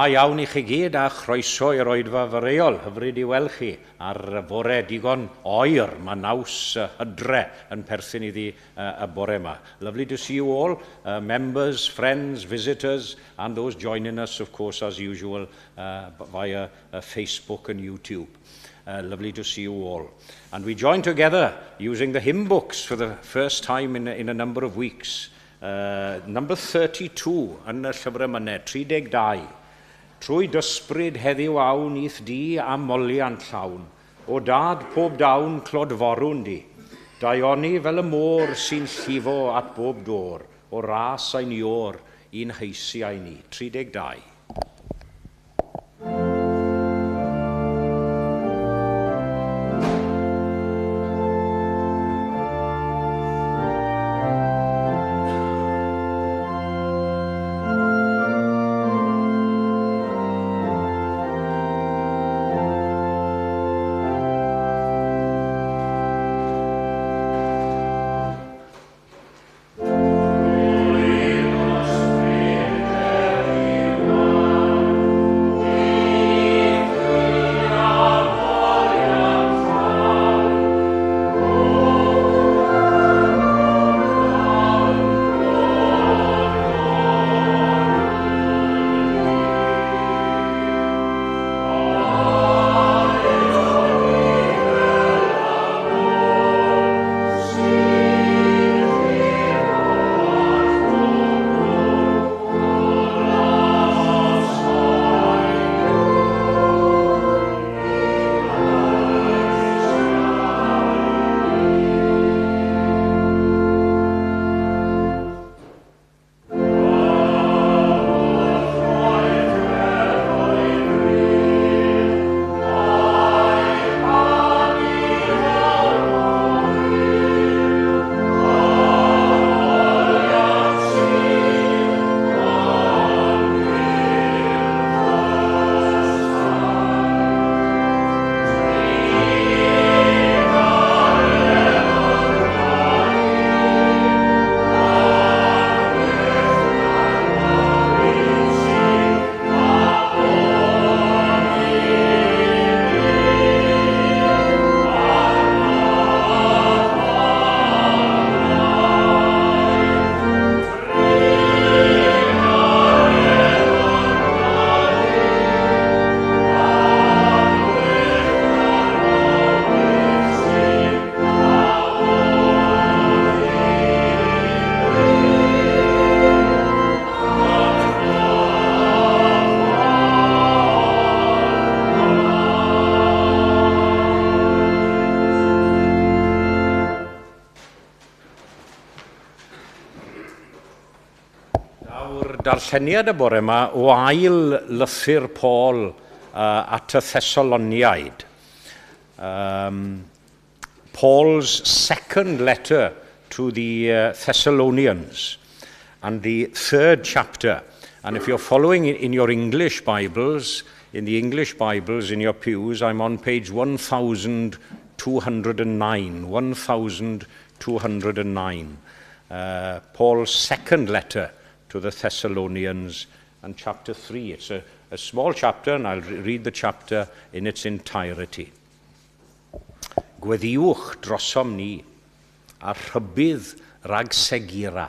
da iawn i chi gyd a chroeso i'r oedfa foreol. Hyfryd i weld chi ar fore digon oer. Mae naws hydre yn perthyn iddi y bore yma. Lovely to see you all, members, friends, visitors, and those joining us, of course, as usual, via Facebook and YouTube. Lovely to see you all. And we join together using the hymn books for the first time in, in a number of weeks. Number 32 yn y llyfr emynau, 32. Trwy d'ysbryd heddiw awn i'th dŷ a moliant llawn. O dad pob dawn clodforwn di. Daioni fel y môr sy'n llifo at bob dôr, o ras ein Iôr i'n heisiau ni. 32. Daw'r darlleniad y bore yma o ail lythyr Paul at y Thessaloniaid. Paul's second letter to the Thessalonians and the third chapter. And if you're following in your English Bibles, in the English Bibles in your pews, I'm on page 1209. 1209. Paul's second letter to the Thessalonians and chapter 3. It's a, a small chapter and I'll read the chapter in its entirety. Gweddiwch drosom ni a rhybudd rhag segira.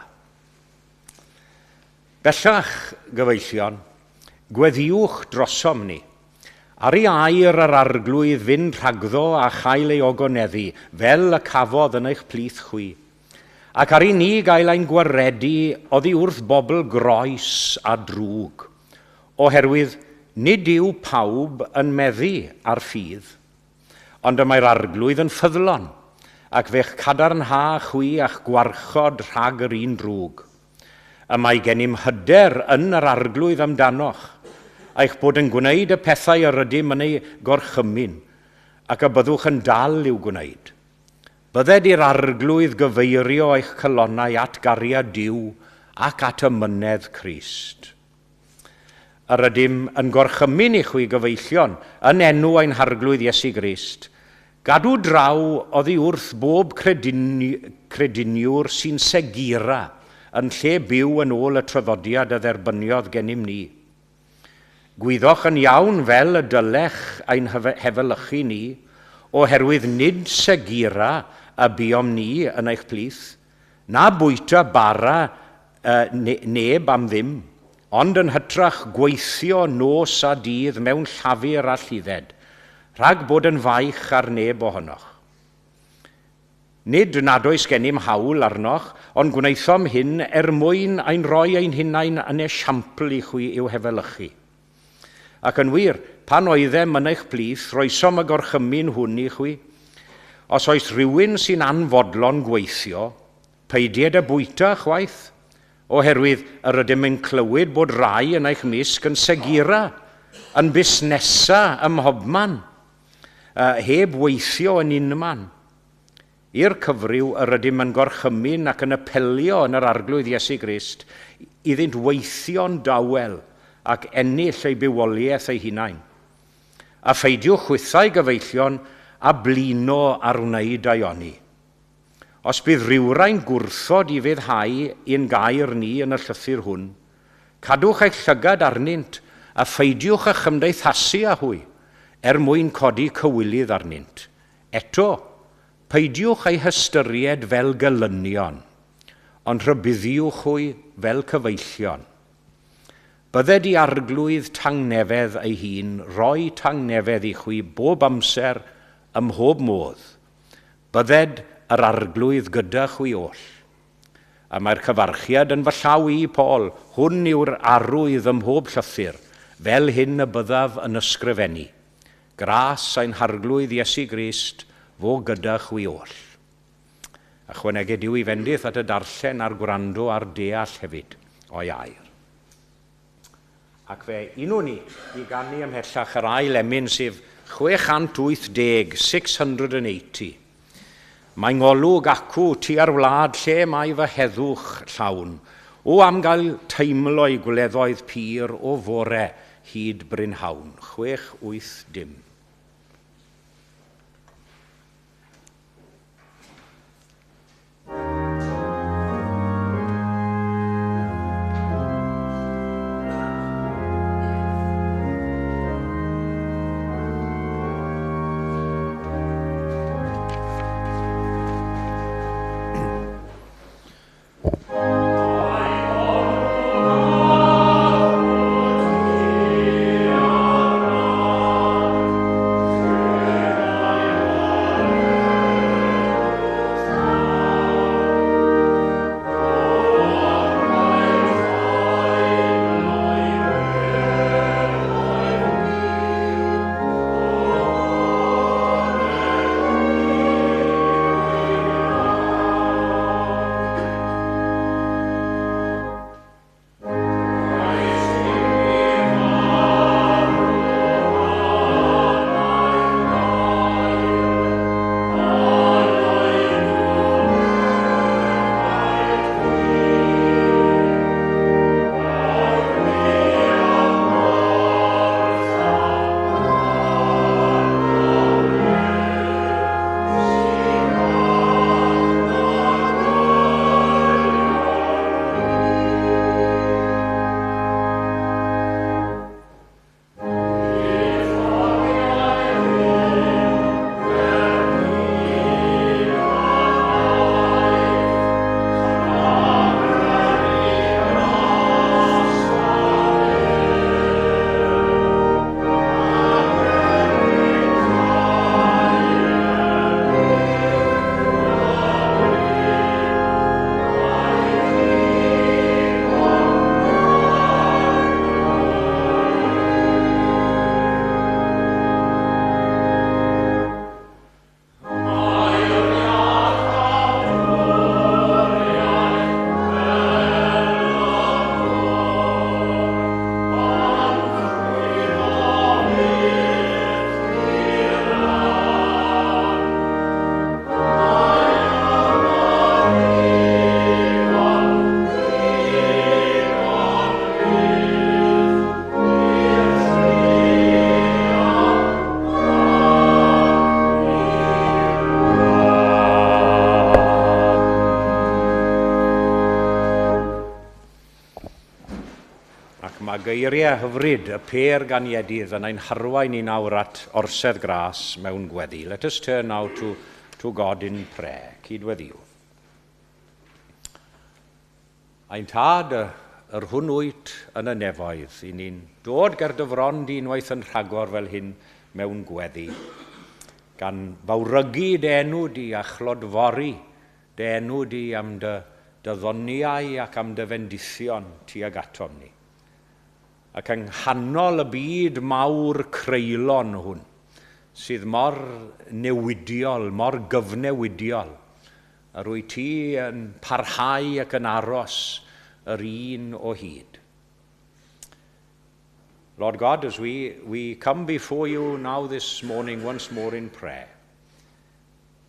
Bellach, gyfeillion, gweddiwch drosom ni. Ar ei air yr arglwydd fynd rhagddo a chael ei ogoneddu, fel y cafodd yn eich plith chwi. Ac ar i ni gael ein gwaredu oddi wrth bobl groes a drwg, oherwydd nid yw pawb yn meddu ar ffydd. Ond y mae'r arglwydd yn ffyddlon, ac fe'ch cadarnha chwi a'ch gwarchod rhag yr un drwg. Y mae gennym hyder yn yr arglwydd amdanoch, eich bod yn gwneud y pethau yr ydym yn eu gorchymyn, ac y byddwch yn dal i'w gwneud. Bydded i'r arglwydd gyfeirio eich calonnau at gariad Duw ac at ymynedd Crist. Yr ydym yn gorchymyn i chwi gyfeillion, yn enw ein Harglwydd Iesu Grist, gadw draw oddi wrth bob crediniwr sy'n segira yn lle byw yn ôl y traddodiad a dderbyniodd gennym ni. Gwyddoch yn iawn fel y dylech ein hefelychu ni, oherwydd nid segira y buom ni yn eich plith, na bwyta bara neb am ddim, ond yn hytrach gweithio nos a dydd mewn llafur a lludded, rhag bod yn faich ar neb ohonoch. Nid nad oes gennym hawl arnoch, ond gwnaethom hyn er mwyn ein rhoi ein hunain yn esiampl i chwi i'w hefelychu. Ac yn wir, pan oeddem yn eich plith, roesom y gorchymyn hwn i chwi. Os oes rhywun sy'n anfodlon gweithio, peidied â bwyta chwaith, oherwydd yr ydym yn clywed bod rai yn eich mysg yn segira, yn busnesa ym mhobman, heb weithio yn unman. I'r cyfryw yr ydym yn gorchymyn ac yn apelio yn yr Arglwydd Iesu Grist iddynt weithio'n dawel ac ennill eu bywoliaeth eu hunain. A pheidiwch chwithau gyfeillion a blino ar wneud daioni. Os bydd rhywrai'n gwrthod i fyddhau un gair ni yn y llythyr hwn, cadwch eich llygad arnynt a pheidiwch â chymdeithasu â hwy, er mwyn codi cywilydd arnynt. Eto, peidiwch eu hystyried fel gelynion, ond rhybuddiwch hwy fel cyfeillion. Bydded i Arglwydd tangnefedd ei hun roi tangnefedd i chwi bob amser ym mhob modd. Bydded yr Arglwydd gyda chwi oll. A mae'r cyfarchiad yn fy llaw i, Paul, hwn yw'r arwydd ym mhob llythyr, fel hyn y byddaf yn ysgrifennu. Gras ein Harglwydd Iesu Grist fo gyda chwi oll. Ychwaneged Duw i fendith at y darllen a'r gwrando a'r deall hefyd o'i air. Ac fe unwn ni i ganu ymhellach yr ail emyn sef 680, 680. Mae ngolwg acw tua'r wlad lle mae fy heddwch llawn, o am gael teimlo'i gwleddoedd pur o fore hyd brynhawn. 680. A geiriau hyfryd y pêr ganiedydd yn ein harwain ni nawr at orsedd gras mewn gweddi. Let us turn now to God in prayer. Cydweddiwn. Ein Tad, yr hwn wyt yn y nefoedd, i ni'n dod ger dy fron di unwaith yn rhagor fel hyn mewn gweddi, gan fawrygu dy enw di a chlodfori dy enw di am dy ddoniau ac am dy fendithion tuag atom ni. Ac yng nghanol y byd mawr creulon hwn, sydd mor newidiol, mor gyfnewidiol, yr wyt ti yn parhau ac yn aros yr un o hyd. Lord God, as we come before you now this morning once more in prayer,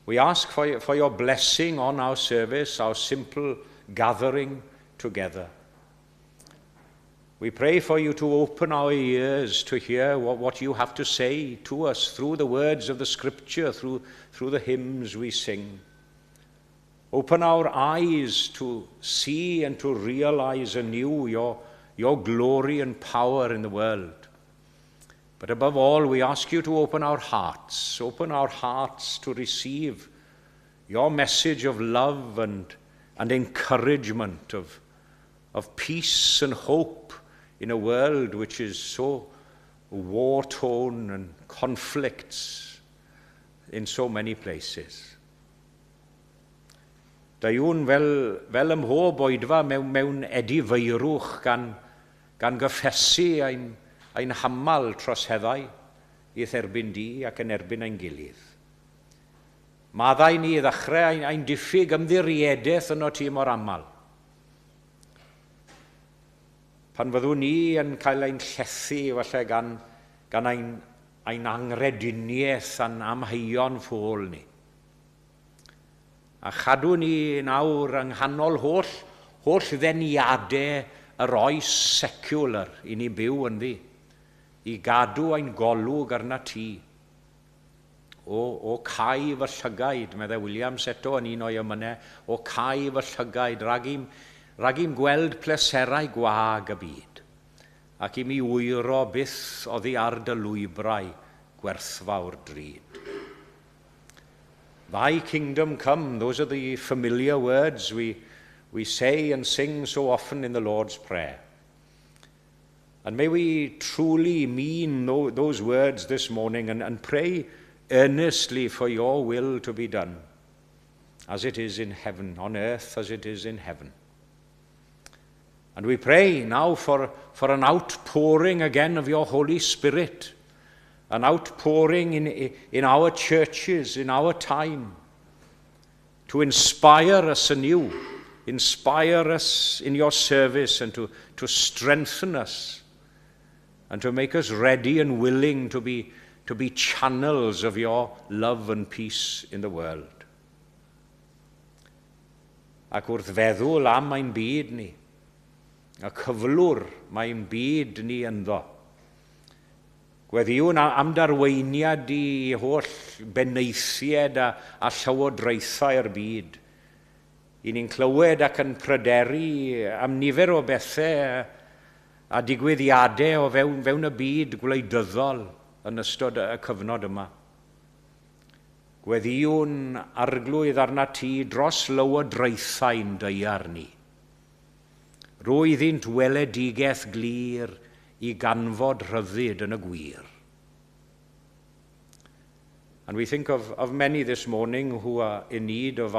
we ask for your blessing on our service, our simple gathering together. We pray for you to open our ears to hear what you have to say to us through the words of the Scripture, through the hymns we sing. Open our eyes to see and to realize anew your glory and power in the world. But above all, we ask you to open our hearts to receive your message of love and encouragement, of peace and hope in a world which is so war-torn and conflicts in so many places. Deuwn fel ym mhob oedfa mewn edifeirwch gan gyffesu ein hamal troseddau i'th erbyn di ac yn erbyn ein gilydd. Maddau ni i ddechrau ein diffyg ymddiriedaeth ynot ti mor aml. Pan fyddwn ni yn cael ein llethu falle gan ein anghrediniaeth a'n amheuon ffôl ni. A chadw ni nawr yng nghanol holl ddeniadau yr oes secular i ni byw ynddi, i gadw ein golwg arna ti. O cau fy llygaid, meddai Williams eto yn un o'i emynau, o cau fy llygaid, rhag i'm gweld pleserau gwag y byd, ac i mi wyro byth oddi ar dy lwybrau gwerthfawr drud. Thy kingdom come, those are the familiar words we say and sing so often in the Lord's Prayer. And may we truly mean those words this morning and pray earnestly for your will to be done, as it is in heaven, on earth as it is in heaven. And we pray now for an outpouring again of your Holy Spirit, an outpouring in our churches, in our time, to inspire us anew, inspire us in your service and to strengthen us and to make us ready and willing to be channels of your love and peace in the world. Ac wrth feddwl am ein byd ni, y cyflwr mae'n byd ni ynddo, gweddïwn am dy arweiniad i holl benaethiaid a llywodraethau'r byd. I ni'n clywed ac yn pryderu am nifer o bethau a digwyddiadau o fewn y byd gwleidyddol yn ystod y cyfnod yma. Gweddïwn, Arglwydd, arna ti dros lywodraethau'n daear ni. Rho iddynt weledigaeth glir i ganfod rhyddid yn y gwir. And we think of many this morning who are in need of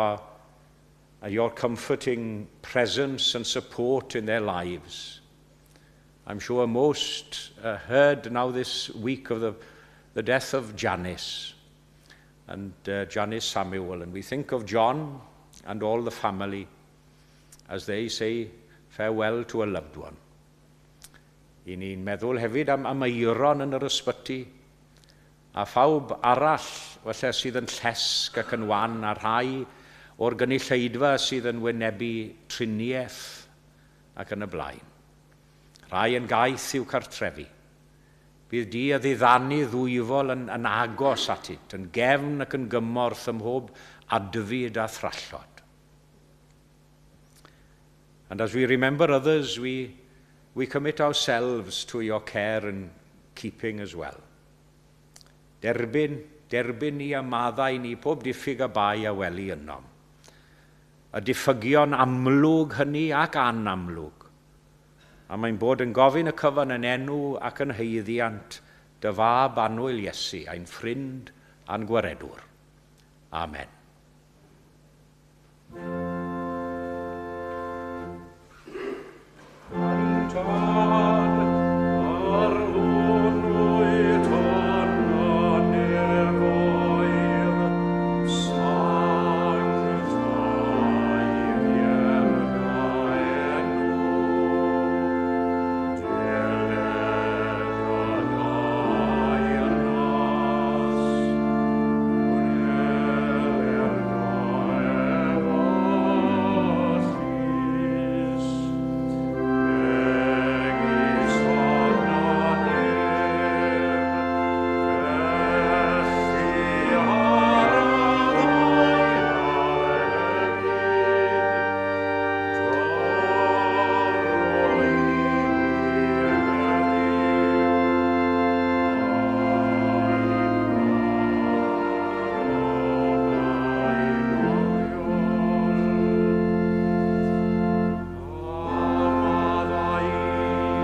your comforting presence and support in their lives. I'm sure most heard now this week of the death of Janice and Janice Samuel. And we think of John and all the family as they say farewell to a loved one. I ni'n meddwl hefyd am Eiron yn yr ysbyty a phawb arall falle sydd yn llesg ac yn wan a rhai o'r gynulleidfa sydd yn wynebu triniaeth ac yn y blaen. Rhai yn gaeth i'w cartrefi. Bydd di y ddiddanu ddwyfol yn agos atynt, yn gefn ac yn gymorth ym mhob adfyd a thrallod. And as we remember others, we We commit ourselves to your care and keeping as well. Derbyn, derbyn ni a maddau ni pob diffyg a bai a weli ynom. Y diffygion amlwg hynny ac anamlwg. A mae'n bod yn gofyn y cyfan yn enw ac yn haeddiant dy fab annwyl Iesu, ein ffrind a'n gwaredwr. Amen. Tad, yr hwn wyt yn y nefoedd, sanctaidd dy enw, deled dy deyrnas, gwneler dy ewyllys, megis yn y nef, felly ar y ddaear hefyd. Dy roi i ni heddiw ein bara beunyddiol. A maddau i ni ein dyledion,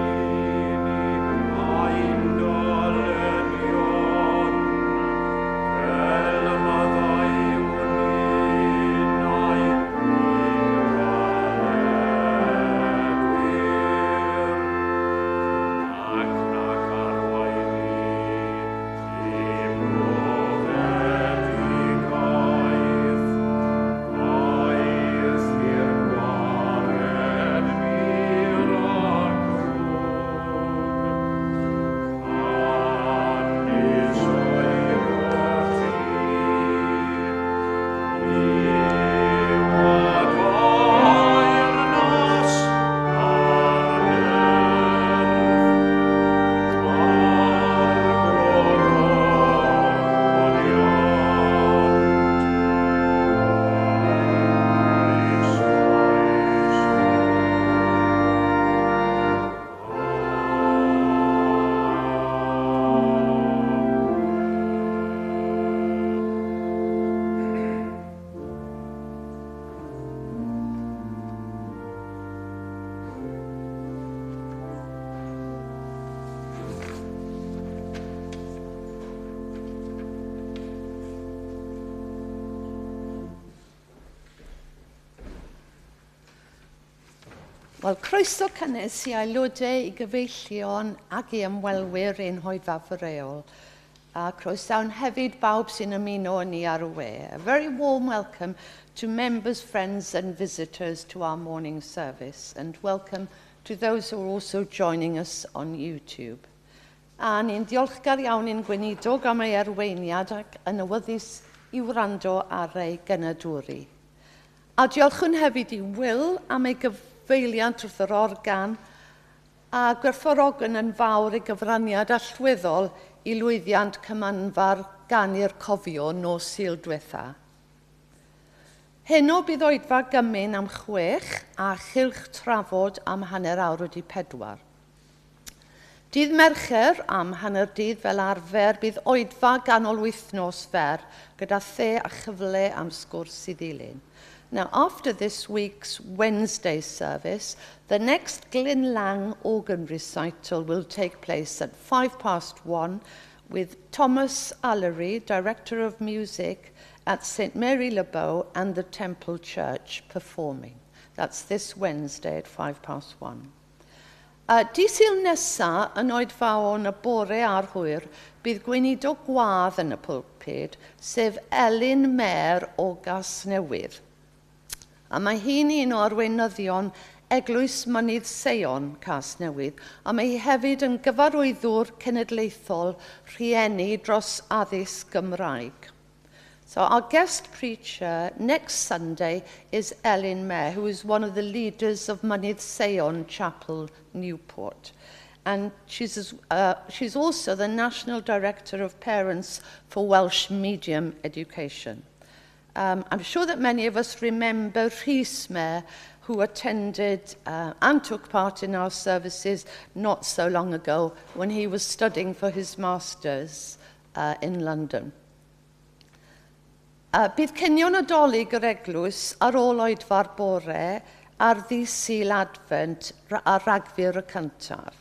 fel y maddeuwn ninnau i'n dyledwyr. Ac nac arwain ni i brofedigaeth, eithr gwared ni rhag drwg. Canys eiddo ti yw y deyrnas a'r nerth a'r gogoniant yn eisoes. Amen. Wel, croeso cynnes i aelodau, i gyfeillion ac i ymwelwyr ein hoedfa foreol. A croesawn hefyd bawb sy'n ymuno â ni ar y we. A very warm welcome to members, friends and visitors to our morning service, and welcome to those who are also joining us on YouTube. A ni'n diolchgar iawn i'n gweinidog am ei arweiniad ac yn awyddus i wrando ar ei genadwri. A diolchwn hefyd i Will am ei gyfeiliant wrth yr organ a gwerthfawrogwn yn fawr ei gyfraniad allweddol i lwyddiant cymanfa'r ganu'r cofio nos Sul diwetha. Heno bydd oedfa gymun am 6 a chylch trafod am 4:30. Dydd Mercher am hanner dydd fel arfer bydd oedfa ganol wythnos fer gyda the a chyfle am sgwrs i ddilyn. Now, after this week's Wednesday service, the next Glyn Lang organ recital will take place at 1:05 with Thomas Allery, Director of Music at St Mary Le Bow and the Temple Church, performing. That's this Wednesday at 1:05. Dydd Sul nesa yn oedfaon y bore a'r hwyr, bydd gweinidog gwadd yn y pulpud, sef Elin Mair o Gasnewydd. A mae hi'n un o arweinyddion Eglwys Mynydd Seion Casnewydd, a mae hi hefyd yn gyfarwyddwr cenedlaethol rhieni dros addysg Gymraeg. So our guest preacher next Sunday is Elin Mair, who is one of the leaders of Mynydd Seion Chapel, Newport. And she's also the National Director of Parents for Welsh Medium Education. I'm sure that many of us remember Rhys Mair, who attended and took part in our services not so long ago when he was studying for his master's in London. Bydd cinio Nadolig yr eglwys ar ôl oedfa'r bore ar ddydd Sul Advent ar Ragfyr y cyntaf.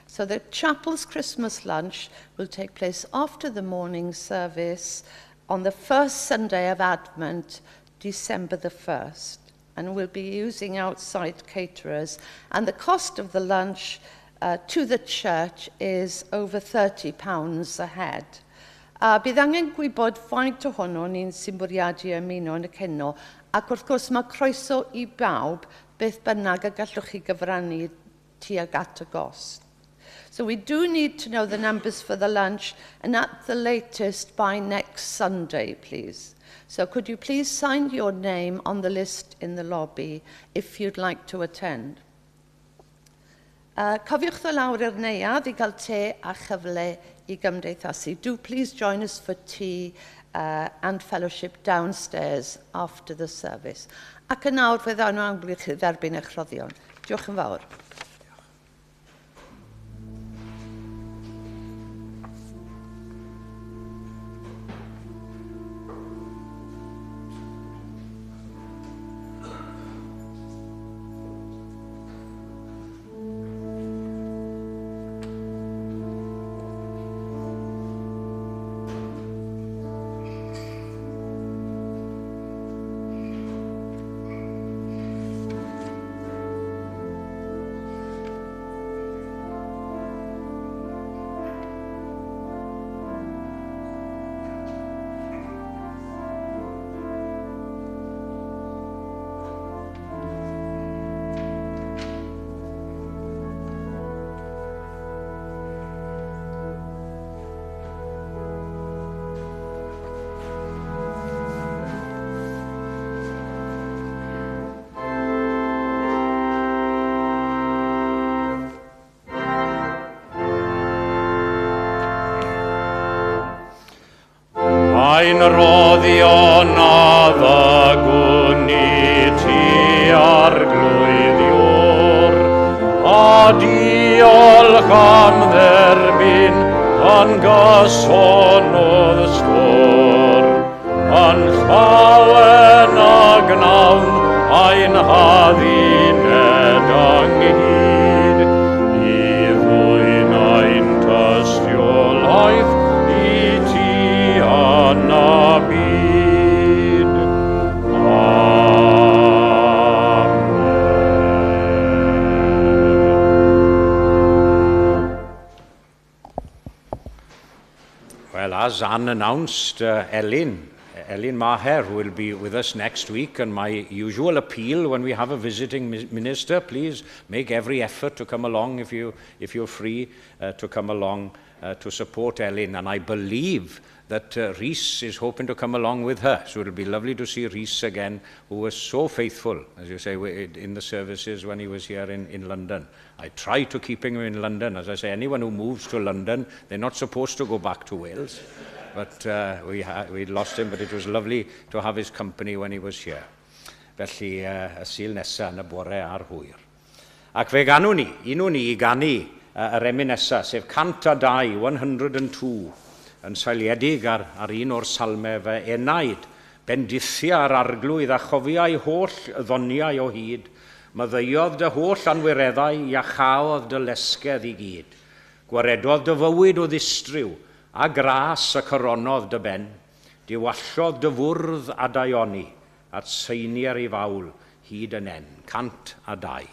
So the chapel's Christmas lunch will take place after the morning service on the first Sunday of Advent, December the 1st. And we'll be using outside caterers. And the cost of the lunch to the church is over £30 a head. Bydd angen gwybod faint ohono ni'n sy'n bwriadu ymuno yn y cinio, ac wrth gwrs mae croeso i bawb beth bynnag y gallwch chi gyfrannu tuag at y gost. So we do need to know the numbers for the lunch, and at the latest by next Sunday, please. So could you please sign your name on the list in the lobby if you'd like to attend. Cofiwch ddod lawr i'r neuadd i gael te a chyfle i gymdeithasu. Do please join us for tea and fellowship downstairs after the service. Ac yn awr fe ddawn nhw i chi dderbyn eich rhoddion. Diolch yn fawr. Ein roddion a ddygwn i ti Arglwydd Iôr, a diolch am dderbyn yn gyson o'dd stôr. Yn llawen a gnawn ein hadduned ynghyd, i ddwyn ein tystiolaeth i ti yn y byd. Amen. Well, as Anne announced, Elin Maher will be with us next week, and my usual appeal when we have a visiting minister, please make every effort to come along if you're free to come along to support Elin. And I believe that Rhys is hoping to come along with her, so it'll be lovely to see Rhys again, who was so faithful, as you say, in the services when he was here in London. I try to keep him in London. As I say, anyone who moves to London, they're not supposed to go back to Wales. But we lost him, but it was lovely to have his company when he was here. Felly, y Sul nesaf yn y bore a'r hwyr. Ac fe ganwn ni, unwn ni i ganu yr emyn nesaf, sef 102, 102, yn seiliedig ar un o'r salmau fy enaid, bendithia yr Arglwydd a chofiai holl ddoniau o hyd, maddeuodd dy holl anwireddau, iachaodd dy lesgedd i gyd. Gwaredodd dy fywyd o ddistryw, a gras y coronodd dy ben, diwallodd dy fwrdd a daioni, at seinier i fawl hyd yn en. 102.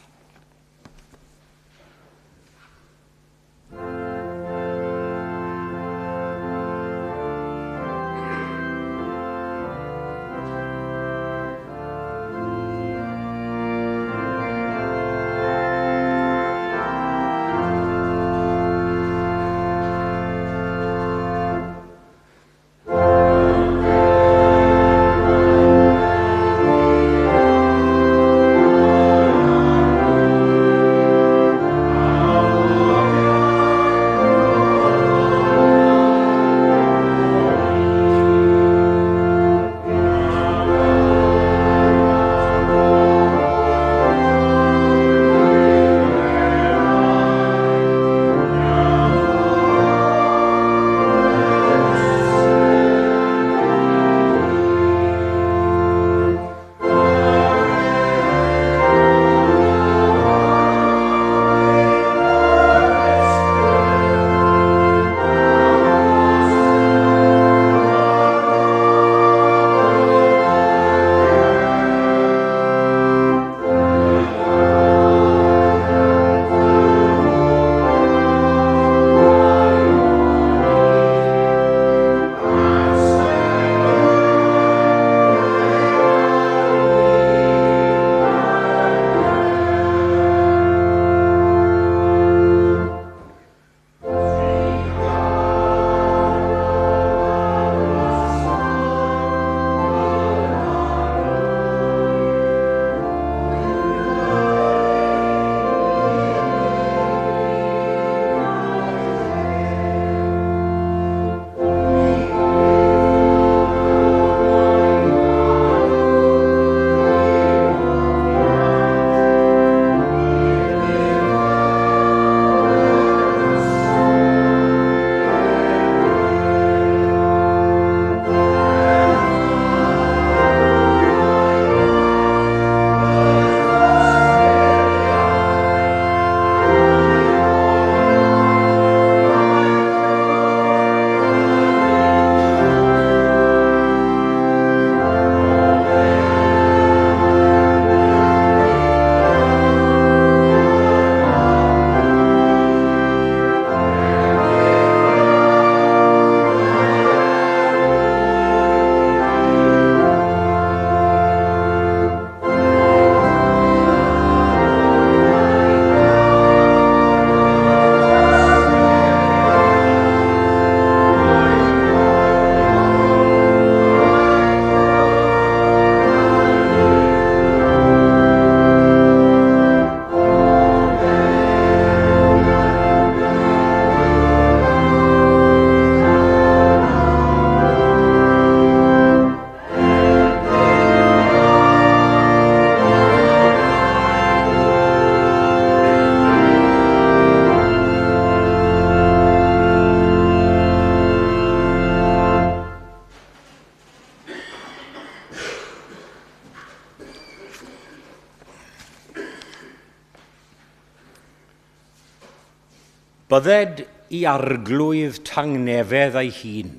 Bydded i Arglwydd tangnefedd ei hun,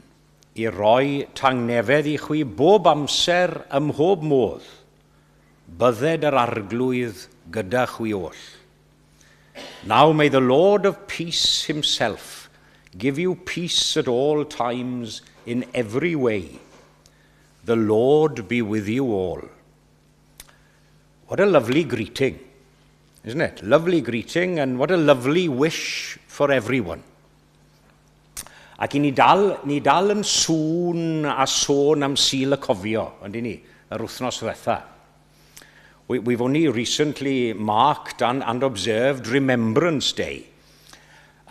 i roi tangnefedd i chwi bob amser ym mhob modd. Bydded yr Arglwydd gyda chwi oll. Now may the Lord of peace himself give you peace at all times in every way. The Lord be with you all. What a lovely greeting, isn't it? Lovely greeting, and what a lovely wish for everyone. Ac i ni dal yn sŵn a sôn am Sul y Cofio, yndyn ni, yr wythnos ddiwetha. We've only recently marked and observed Remembrance Day.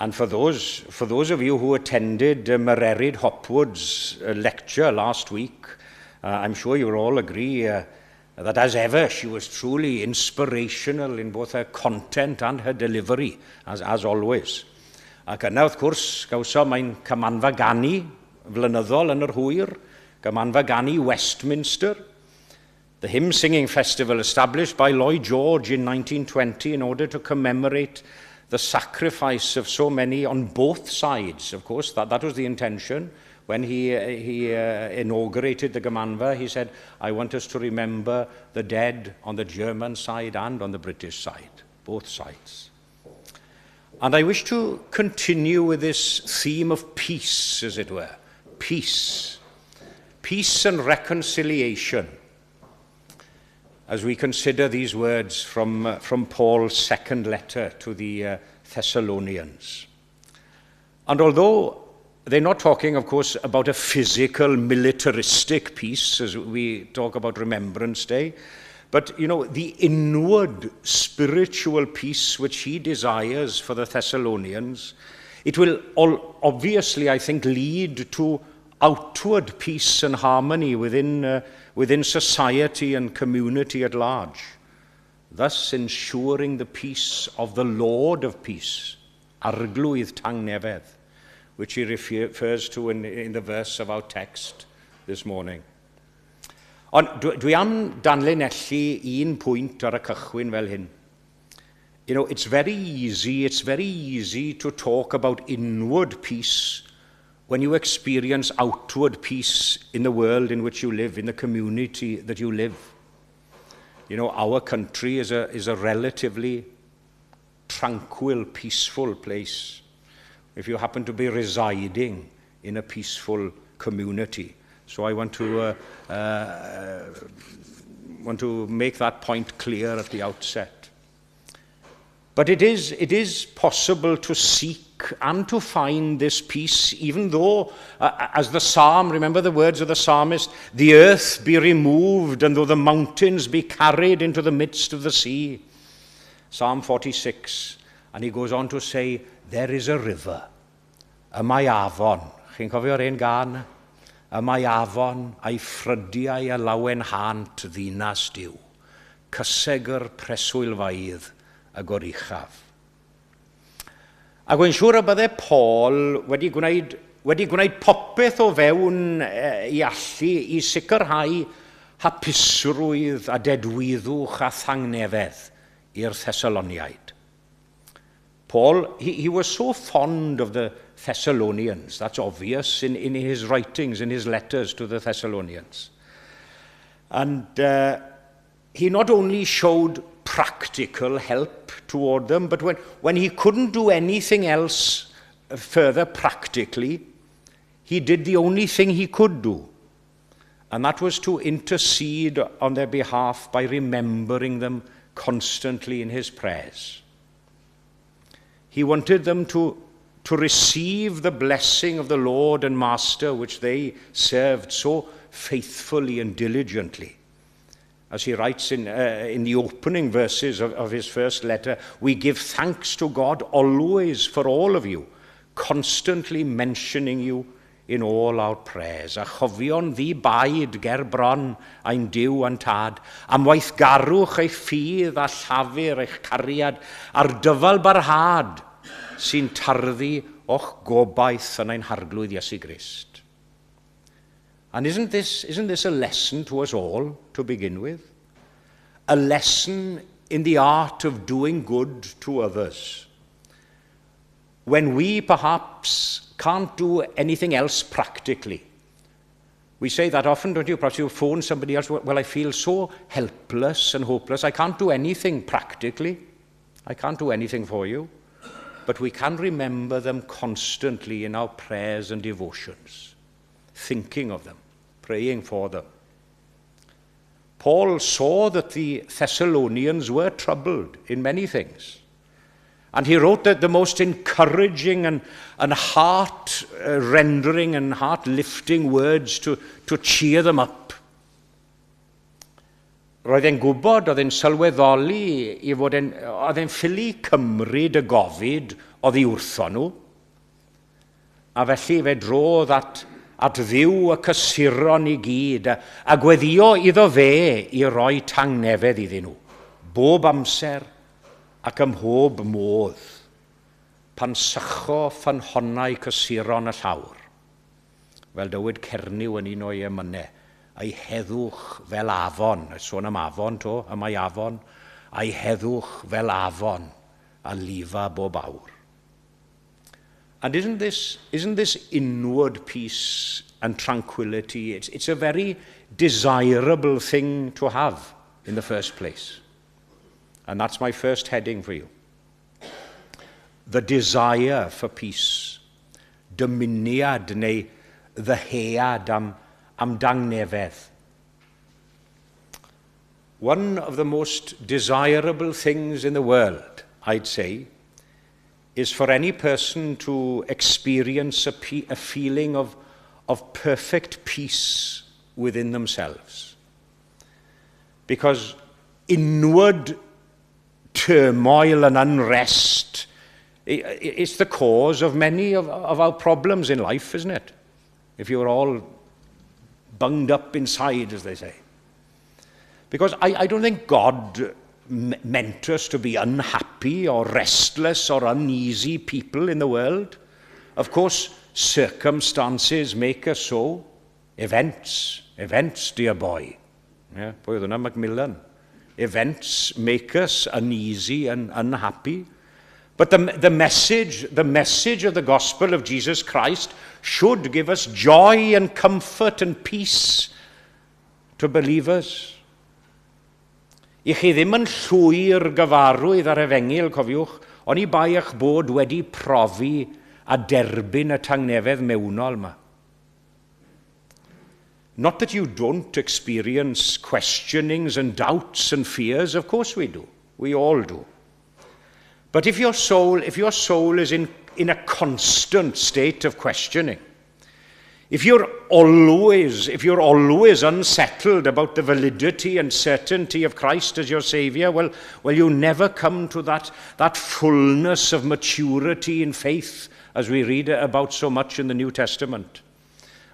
And for those of you who attended Mererid Hopwood's lecture last week, I'm sure you'll all agree that, as ever, she was truly inspirational in both her content and her delivery, as always. Ac yna, wrth gwrs, gawsom ein cymanfa ganu flynyddol yn yr hwyr, Gymanfa Ganu Westminster, the hymn singing festival established by Lloyd George in 1920 in order to commemorate the sacrifice of so many on both sides. Of course, that was the intention. When he inaugurated the Gymanfa, he said, "I want us to remember the dead on the German side and on the British side, both sides." And I wish to continue with this theme of peace, as it were. Peace. Peace and reconciliation, as we consider these words from Paul's second letter to the Thessalonians. And although they're not talking, of course, about a physical, militaristic peace as we talk about Remembrance Day, but the inward spiritual peace which he desires for the Thessalonians, it will all, obviously, I think, lead to outward peace and harmony within society and community at large, thus ensuring the peace of the Lord of peace, Arglwydd Tangnefedd, which he refers to in the verse of our text this morning. Ond dwi am danlinellu un pwynt ar y cychwyn fel hyn. It's very easy to talk about inward peace when you experience outward peace in the world in which you live, in the community that you live. Our country is a relatively tranquil, peaceful place, if you happen to be residing in a peaceful community. So I want to make that point clear at the outset. But it is possible to seek and to find this peace, even though, as the psalm, remember the words of the psalmist, "the earth be removed and though the mountains be carried into the midst of the sea." Psalm 46. And he goes on to say, "There is a river," y mae afon. Chi'n cofio'r un gân? Y mae afon a'i ffrydiau a lawenhânt ddinas Duw. Cysegr preswylfeydd y Goruchaf. Ac wy'n siŵr y bydde Paul wedi gwneud popeth o fewn ei allu i sicrhau hapusrwydd a dedwyddwch a thangnefedd i'r Thessaloniaid. Paul, he was so fond of the Thessalonians. That's obvious in his writings, in his letters to the Thessalonians. And he not only showed practical help toward them, but when he couldn't do anything else further practically, he did the only thing he could do, and that was to intercede on their behalf by remembering them constantly in his prayers. He wanted them to receive the blessing of the Lord and Master which they served so faithfully and diligently. As he writes in the opening verses of his first letter, "We give thanks to God always for all of you, constantly mentioning you in all our prayers." A chofion ddi-baid ger bron ein Duw a'n Tad, am weithgarwch eich ffydd a llafur eich cariad, a'r dyfal barhad sy'n tarddu o'ch gobaith yn ein Harglwydd Iesu Grist. And isn't this a lesson to us all to begin with? A lesson in the art of doing good to others. when we perhaps can't do anything else practically. We say that often, don't you? Perhaps you phone somebody else, well, I feel so helpless and hopeless. I can't do anything practically. I can't do anything for you. But we can remember them constantly in our prayers and devotions, thinking of them, praying for them. Paul saw that the Thessalonians were troubled in many things. And he wrote that the most encouraging and heart-rendering and heart-lifting words to cheer them up. Roedd e'n gwybod, oedd e'n sylweddoli i fod e'n, oedd e'n ffili cymryd y gofid oddi wrtho nhw. A felly fe drodd at Dduw y cysuron i gyd a gweddio iddo fe i roi tangnefedd iddyn nhw. Bob amser ac ym mhob modd, pan sycho ffynhonnau cysuron y llawr. Fel dywed Cernyw yn un o'i emynau, a'i heddwch fel afon, sôn am afon to, y mae afon, a'i heddwch fel afon a lifa bob awr. And isn't this inward peace and tranquility, it's a very desirable thing to have in the first place. And that's my first heading for you. The desire for peace. Dymuniad neu ddyhead am dangnefedd. One of the most desirable things in the world, I'd say, is for any person to experience a feeling of perfect peace within themselves. Because inward turmoil and unrest is the cause of many of our problems in life, isn't it? If you're all bunged up inside, as they say. Because I don't think God meant us to be unhappy or restless or uneasy people in the world. Of course, circumstances make us so. Events, events, dear boy. Yeah, pwy oedd hwnna? Macmillan. Events make us uneasy and unhappy. But the message of the gospel of Jesus Christ should give us joy and comfort and peace to believers. I chi ddim yn llwyr gyfarwydd â'r efengyl, cofiwch, oni bai eich bod wedi profi a derbyn y tangnefedd mewnol yma. Not that you don't experience questionings and doubts and fears, of course we do. We all do. But if your soul is in a constant state of questioning, if you're always unsettled about the validity and certainty of Christ as your Saviour, well, you never come to that fullness of maturity in faith as we read about so much in the New Testament.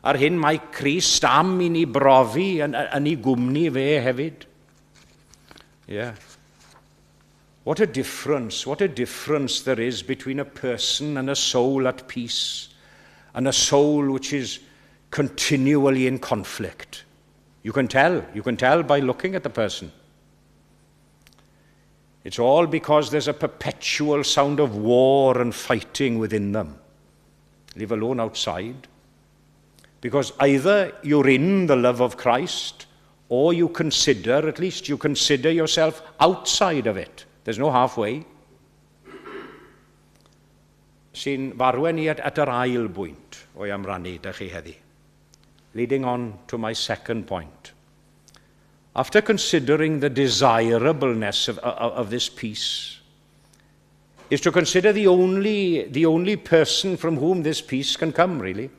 A'r hyn mae Crist am i ni brofi yn ei gwmni fe hefyd. Yeah. What a difference there is between a person and a soul at peace and a soul which is continually in conflict. You can tell by looking at the person. It's all because there's a perpetual sound of war and fighting within them. Leave alone outside. Because either you're in the love of Christ or you consider, at least you consider yourself outside of it. There's no halfway. Sy'n f'arwain i at yr ail bwynt o'i am rannu 'da chi heddi. Leading on to my second point. After considering the desirableness of this peace, is to consider the only person from whom this peace can come, really.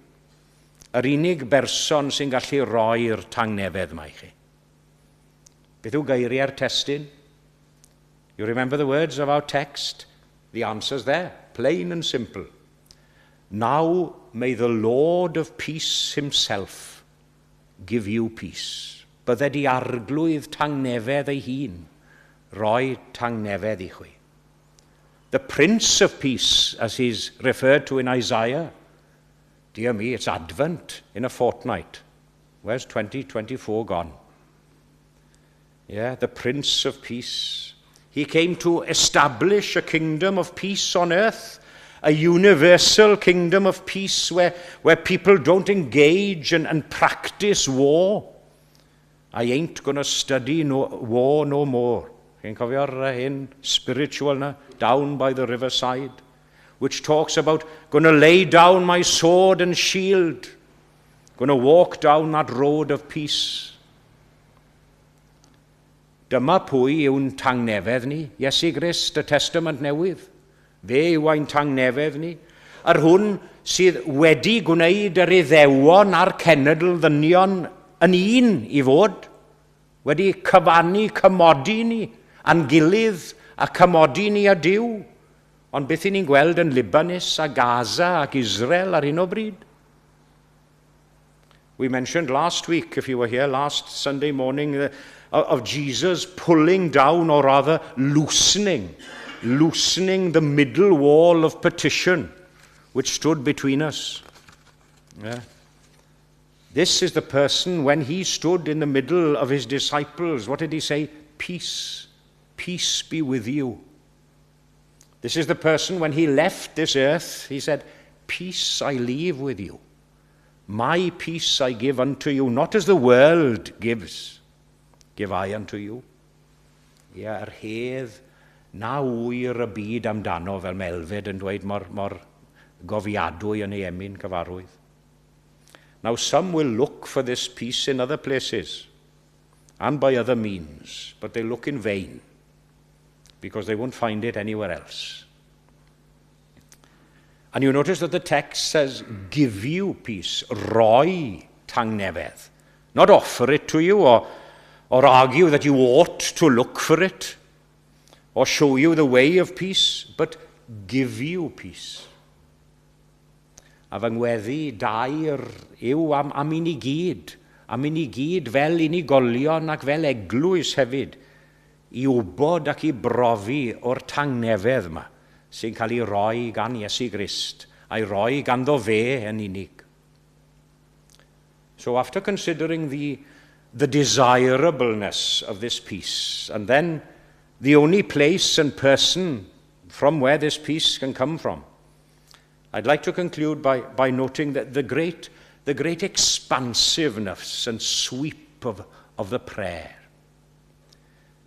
Yr unig berson sy'n gallu roi'r tangnefedd yma i chi. Beth yw geiriau'r testun? You remember the words of our text? The answer's there, plain and simple. "Now may the Lord of peace himself give you peace." Bydded i Arglwydd tangnefedd ei hun, roi tangnefedd i chwi. The Prince of Peace, as he's referred to in Isaiah. Dear me, it's Advent in a fortnight. Where's 2024 gone? Yeah, the Prince of Peace. He came to establish a kingdom of peace on earth. A universal kingdom of peace where people don't engage and practice war. I ain't gonna study no, war no more. Chi'n cofio'r hyn spiritual na, "Down by the Riverside", which talks about "gonna lay down my sword and shield, gonna walk down that road of peace"? Dyma pwy yw'n tangnefedd ni, Iesu Grist, y Testament Newydd. Fe yw ein tangnefedd ni. Yr hwn sydd wedi gwneud yr Iddewon a'r cenedl ddynion yn un i fod, wedi cyfannu cymodi ni a'n gilydd a cymodi ni a Duw. Ond beth i ni'n gweld yn Libanus a Gaza ac Israel ar hyn o bryd? We mentioned last week, if you were here last Sunday morning, of Jesus pulling down, or rather loosening the middle wall of partition which stood between us. Yeah. This is the person, when he stood in the middle of his disciples, what did he say? "Peace, peace be with you." This is the person, when he left this earth, he said, "Peace I leave with you. My peace I give unto you, not as the world gives, give I unto you." Ie, yr hedd na ŵyr y byd amdano, fel mae Elfed yn dweud mor gofiadwy yn ei emyn cyfarwydd. Now, some will look for this peace in other places and by other means, but they look in vain because they won't find it anywhere else. And you notice that the text says, "give you peace", roi tangnefedd. Not offer it to you or argue that you ought to look for it or show you the way of peace, but give you peace. A fy ngweddi daer yw am i ni gyd, am i ni gyd fel unigolion ac fel eglwys hefyd, i wybod ac i brofi o'r tangnefedd yma sy'n cael ei roi gan Iesu Grist a'i roi ganddo fe yn unig. So after considering the desirableness of this peace, and then the only place and person from where this peace can come from, I'd like to conclude by noting that the great expansiveness and sweep of the prayer.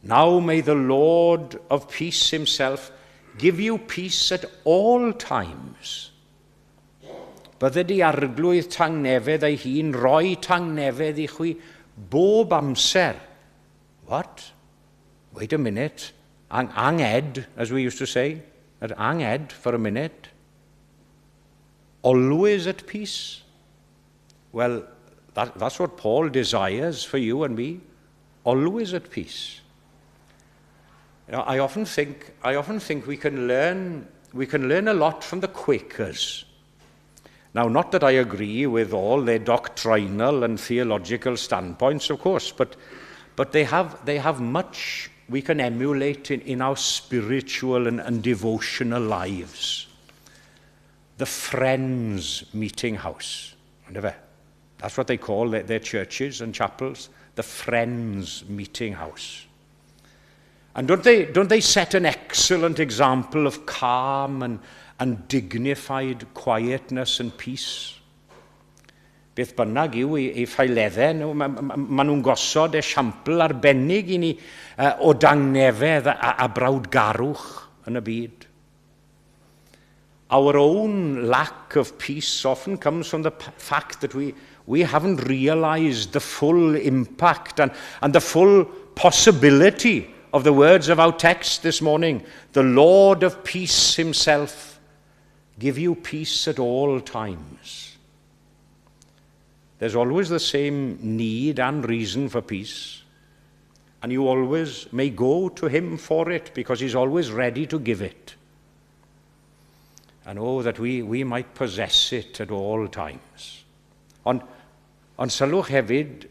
"Now may the Lord of peace himself give you peace at all times." Bydded i Arglwydd tangnefedd ei hun roi tangnefedd i chwi bob amser. What? Wait a minute. Anged, as we used to say. Anged for a minute. Always at peace? Well, that's what Paul desires for you and me. Always at peace. I often think we can learn a lot from the Quakers. Now, not that I agree with all their doctrinal and theological standpoints, of course, but they have much we can emulate in our spiritual and devotional lives. The Friends Meeting House. That's what they call their churches and chapels, the Friends Meeting House. And don't they set an excellent example of calm and dignified quietness and peace? Beth bynnag yw eu ffaeleddau nhw, ma nhw'n gosod esiampl arbennig i ni o dangnefedd a brawdgarwch yn y byd. Our own lack of peace often comes from the fact that we haven't realized the full impact and the full possibility of the words of our text this morning. "The Lord of peace himself give you peace at all times." There's always the same need and reason for peace. And you always may go to him for it because he's always ready to give it. And oh, that we might possess it at all times. Ond sylwch hefyd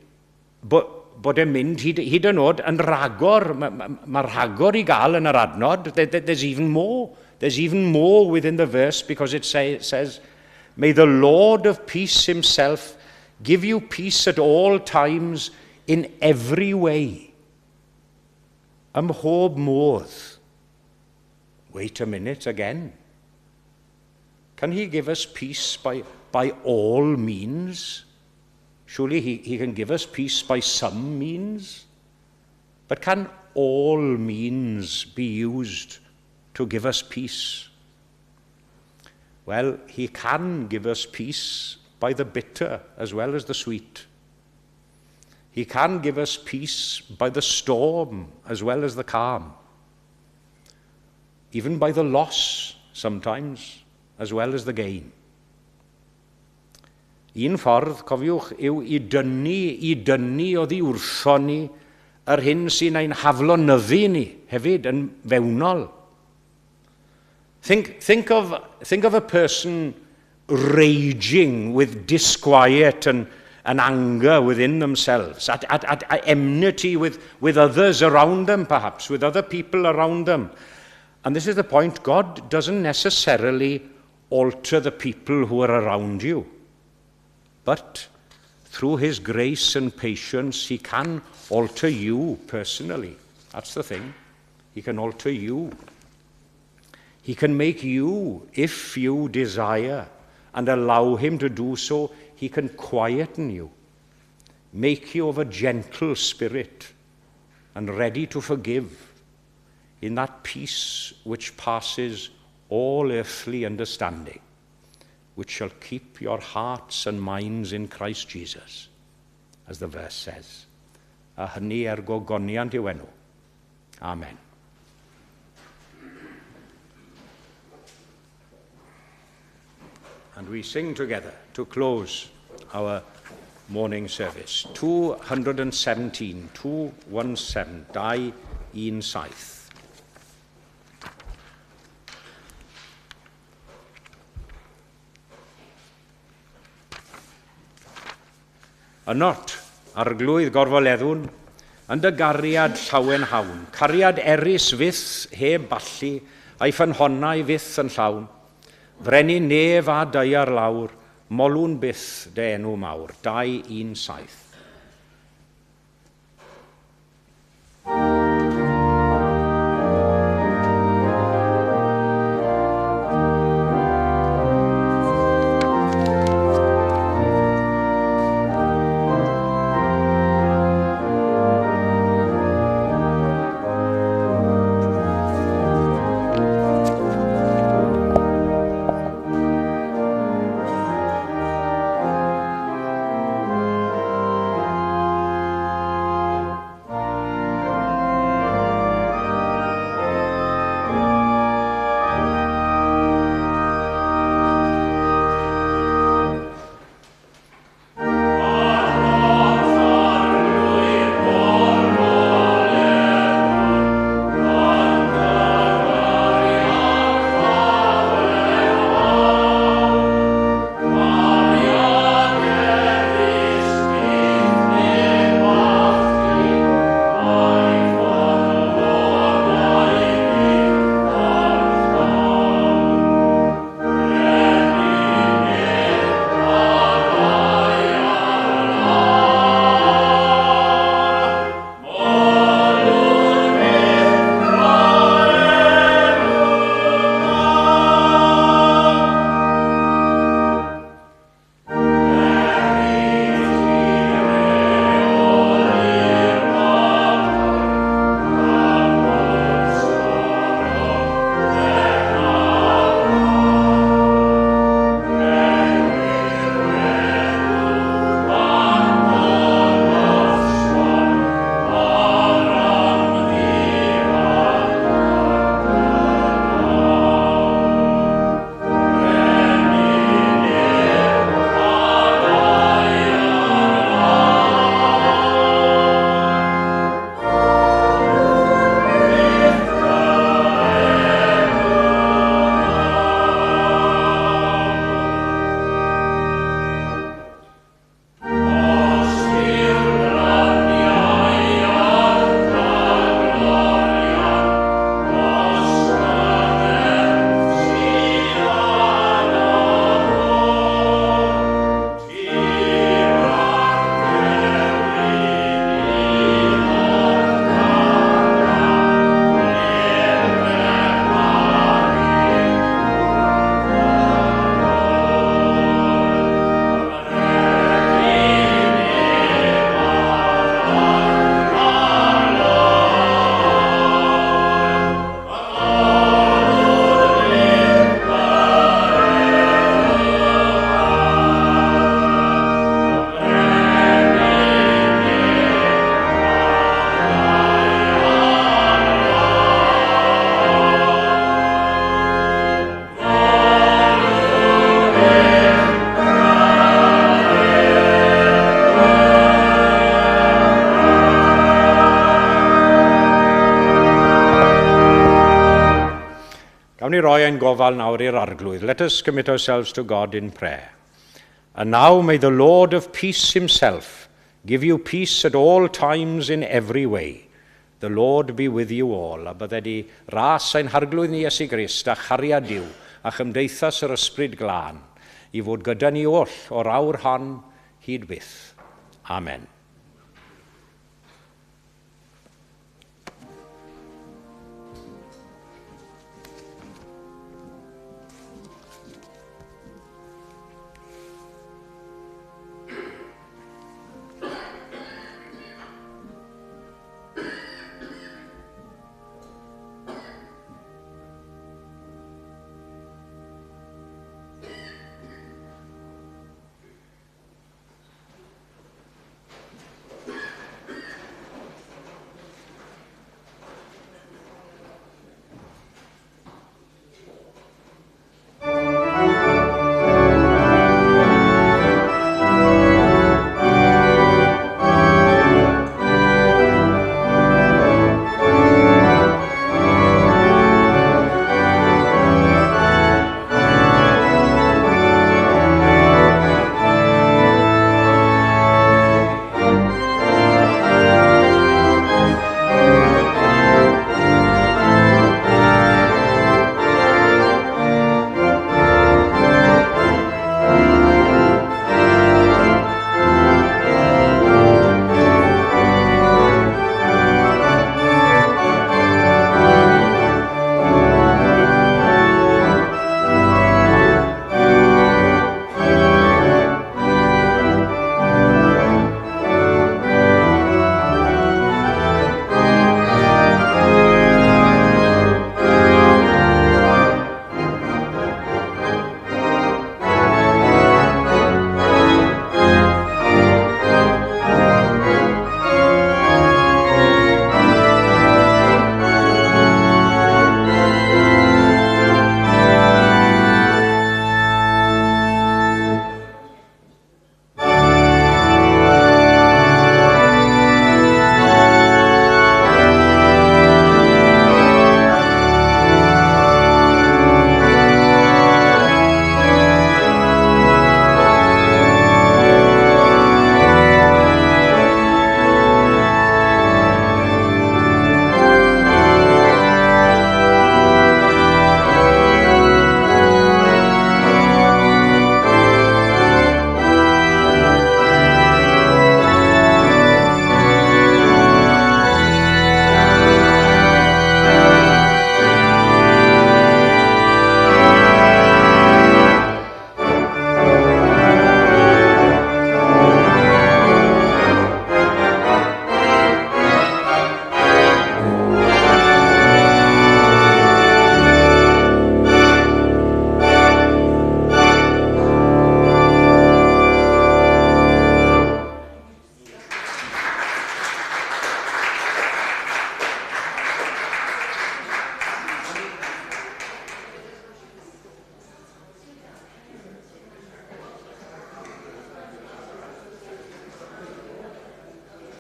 bod e'n mynd hyd yn oed yn rhagor, mae rhagor i gael yn yr adnod. There's even more. There's even more within the verse because it says, "May the Lord of peace himself give you peace at all times in every way." Ym mhob modd. Wait a minute again. Can he give us peace by all means? Surely he can give us peace by some means. But can all means be used to give us peace? Well, he can give us peace by the bitter as well as the sweet. He can give us peace by the storm as well as the calm. Even by the loss sometimes as well as the gain. Un ffordd, cofiwch, yw i dynnu oddi wrtho ni yr hyn sy'n ein haflonyddu ni hefyd yn fewnol. Think of a person raging with disquiet and anger within themselves, at enmity with others around them perhaps, with other people around them. And this is the point, God doesn't necessarily alter the people who are around you. But through his grace and patience, he can alter you personally. That's the thing. He can alter you. He can make you, if you desire, and allow him to do so, he can quieten you, make you of a gentle spirit and ready to forgive in that peace which passes all earthly understanding, which shall keep your hearts and minds in Christ Jesus, as the verse says. A hynny er gogoniant i'w enw. Amen. And we sing together to close our morning service. 217, 217, 217. Ynot, Arglwydd gorfoleddwn, yn dy gariad llawen hawn, cariad erys fyth heb ballu, a'i ffynhonnau fyth yn llawn, frenin nef a daear lawr, molwn byth dy enw mawr. 217. Gawn ni roi ein gofal nawr i'r Arglwydd. Let us commit ourselves to God in prayer. And now may the Lord of peace himself give you peace at all times in every way. The Lord be with you all. A bydded i ras ein Harglwydd ni Iesu Grist a chariad Duw a chymdeithas yr Ysbryd Glân i fod gyda ni oll o'r awr hon hyd byth. Amen.